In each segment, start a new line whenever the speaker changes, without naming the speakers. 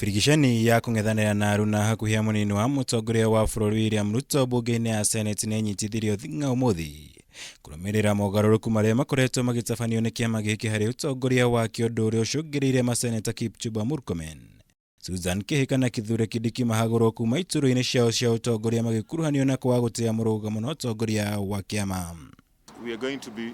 Birigiceni ya kũng'ethanĩra na aruna hakuhĩ a mũnini wa mũtongoria wa bũrũri William Ruto mbunge-inĩ ya Senate nĩ ĩnyitithirio thing'a ũmũthĩ kũrũmĩrĩra mogarũrũku marĩa makoretwo magĩtabanio nĩ kĩama gĩkĩ harĩ ũtongoria wakĩo, ũndũ ũrĩa ũcũngĩrĩirie maseneta Kipchumba Murkomen, Susan Kihika na Kithure Kindiki mahagũrwo kuma iturwa-inĩ ciao cia ũtongoria magĩkuruhanio na kwaga gũtĩa mũrũgamo na ũtongoria wa kĩama.
We are going to be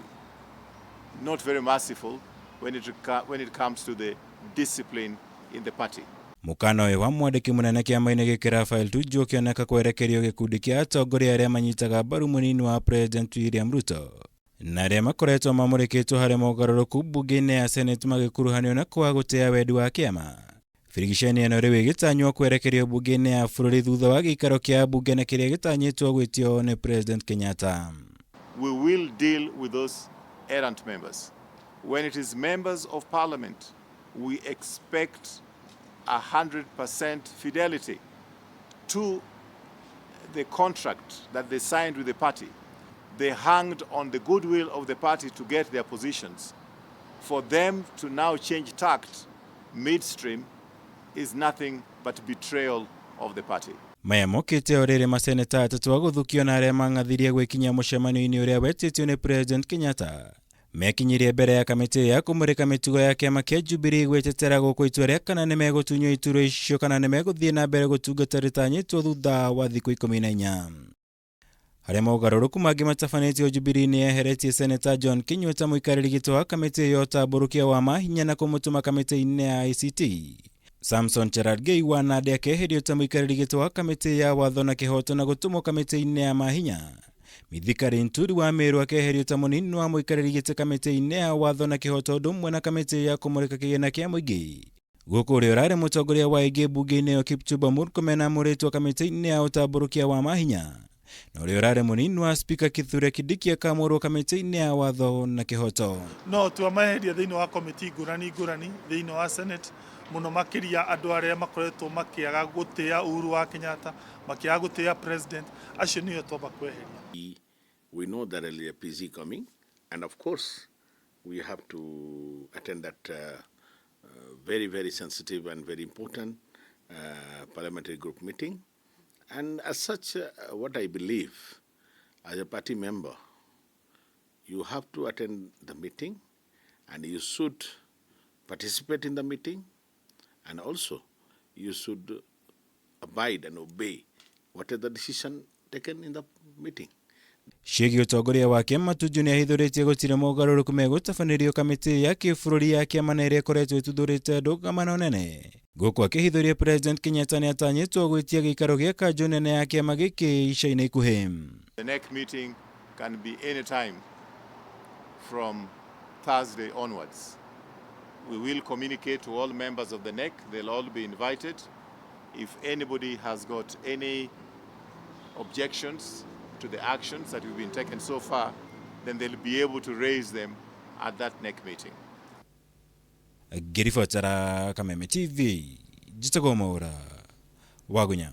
not very merciful when it comes to the discipline in the party.
Mũkana ũyũ wa mwandĩki mũnene kĩama-inĩ gĩkĩ Raphael Tuju ũkĩoneka kwerekerio gĩkundi kĩa atongoria arĩa manyitaga mbaru mũnini wa President William Ruto na arĩa makoretwo mamũrĩkĩtwo harĩ mogarũrũku mbunge-inĩ ya Senate magĩkuruhanio na kwaga gũtĩa wendi wa kĩama. Birigiceni ĩno rĩu ĩgĩtanywo kwerekerio mbunge-inĩ ya bũrũri thutha wa gĩikaro kĩa mbunge na kĩrĩa gĩtanyĩtwo gwĩtio nĩ President Kenyatta.
We will deal with those errant members. When it is members of parliament, we expect 100% fidelity to the contract that they signed with the party. They hanged on the goodwill of the party to get their positions. For them to now change tact midstream is nothing but betrayal of the party.
Maya mokĩte o rĩrĩ maseneta atatũ a gũthukio na arĩa mang'athirie gwĩkinyia mũcemanio-inĩ ũrĩa wetĩtio nĩ President Kenyatta mekinyirie mbere ya kamĩtĩ ya kũmũrĩka mĩtugo ya kĩama kĩa Jubilee gwĩtetera gũkũ itua rĩa kana nĩmegũtunywo iturwa icio kana nĩmegũthiĩ na mbere gũtungata rĩtanyĩtwo thutha wa thikũ 14. Harĩa mogarũrũku mangĩ matabanĩtio, Jubilee nĩ yeheretie Seneta John Kinyua ta mũikarĩri gĩtĩ wa kamĩtĩ ya ũtambũrũkia wa mahinya na kũmũtũma kamĩtĩ-inĩ ya ICT. Samson Cherargei wa Nandi akeherio ta mũikarĩri gĩtĩ wa kamĩtĩ ya watho na kĩhoto na gũtũmwo kamĩtĩ-inĩ ya mahinya. Mithika Linturi wa Meru akeherio ta mũnini wa mũikarĩri gĩtĩ kamĩtĩ-inĩ ya watho na kĩhoto ũndũ ũmwe na kamĩtĩ ya kũmũrĩka kĩgĩna kĩa mũingĩ, gũkũ ũrĩa ũrarĩ mũtongoria wa aingĩ mbunge-inĩ ĩyo Kipchumba Murkomen amũrĩtwo kamĩtĩ-inĩ ya ũtambũrũkia wa mahinya, na ũrĩa ũrarĩ mũnini wa spika Kithure Kindiki akamũrwo kamĩtĩ-inĩ ya watho na kĩhoto.
No twamaeheria thĩinĩ wa komiti ngũrani ngũrani thĩinĩ wa Senate, mũno makĩria andũ arĩa makoretwo makĩaga gũtĩa Uhuru wa Kenyatta, makĩaga gũtĩa president, acio nĩo twamba kweheria.
We know there will be a PG coming, and of course, we have to attend that very, very sensitive and very important parliamentary group meeting. And as such, what I believe, as a party member, you have to attend the meeting and you should participate in the meeting, and also you should abide and obey what is the decision taken in the meeting.
Ciĩgiĩ ũtongoria wa kĩama, Tuju nĩ ahithũrĩtie gũtirĩ mogarũrũku megũtabanĩrio kamĩtĩ ya kĩbũrũri ya kĩama na ĩrĩa ĩkoretwo ĩtuthũrĩte ndũgamano nene, gũkũ akĩhithũria President Kenyatta nĩ atanyĩtwo gwĩtia gĩikaro gĩa kanjũ nene ya kĩama gĩkĩ ica-inĩ ikuhĩ.
The next meeting can be any time from Thursday onwards. We will communicate to all members of the NEC. They'll all be invited. If anybody has got any objections to the actions that have been taken so far, then they'll be able to raise them at that NEC meeting.
Ngĩribotera Kameme TV, njĩtagwo Mwaũra Wagunya.